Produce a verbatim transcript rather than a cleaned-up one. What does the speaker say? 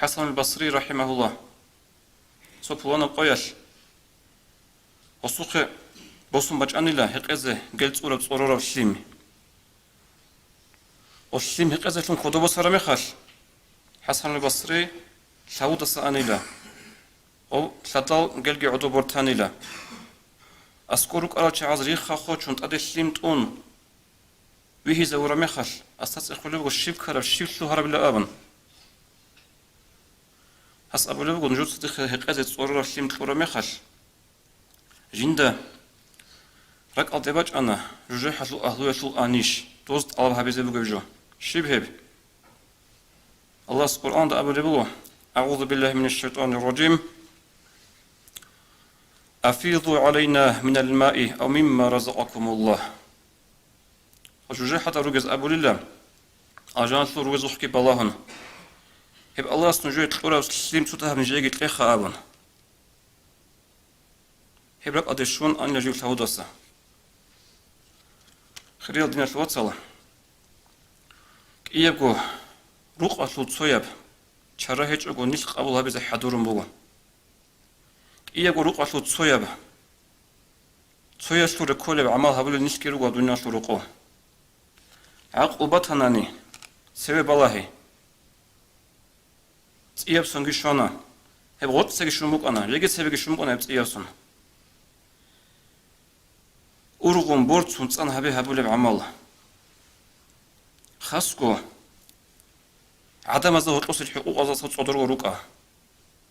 ХӀасанул Басри рахимагьуллагь, цо пуланаб къоялъ гъосухъе босун бачӀанила гьекъезе гел цӀураб цӀорораб лъим. Гъо лъим гьекъезелъун кодобе босараб мехалъ, ХӀасанул Басри лъавудаса анила. Гъо лъадал гелги гӀодоб бортанила. АскӀор рукӀарал чагӀаз рихха-хо чун тӀаде лъим тӀун вихьизавураб мехалъ, гьасда цӀехолеб буго щиб ккараб, щиб лъугьарабила абун. Гьас абулеб буго, нужеца дихъе гьекъезе цӀорораб лъим кьураб мехалъ, жинда ракӀалде бачӀана жужахӀалъул агьлуялъул анищ, доз тӀалаб гьабизе бугеб жо. Щиб гьеб? Аллагьас Къуръанда абулеб буго: «АгӀузу биллагьи минаш шайтӀанир ражим. Афизу гӀалайна минал маи ав мимма разакъакумуллагь». ЖужахӀалда ругез абулила, алжаналъул ругезухъги балагьун: «Гьеб Аллагьас нужее кьураб лъим цо дагьаб нижееги кьеха», – абун. Гьеб ракӀалде щун анила жив лъавудаса. Хириял диналъул вацал, кӀиябго рукъалъул цояб чара гьечӀого нилъ къабул гьабизе хӀадурун буго. КӀиябго рукъалъул цояб, цоялъуре кколеб гӀамал гьабулел нилъги руго дуниялалъул рокъо. ГӀакълу батанани, цеве балагье. ЦӀияб сонги щвана. Гьеб гъоркьцаги щун букӀана, жеги цебеги щун букӀана гьеб цӀияб сон. Ургъун борцун цӀан гьабе гьабулеб гӀамал. Хасго гӀадамазда гьоркьосел хӀукъукъаздаса цӀодорго рукӀа.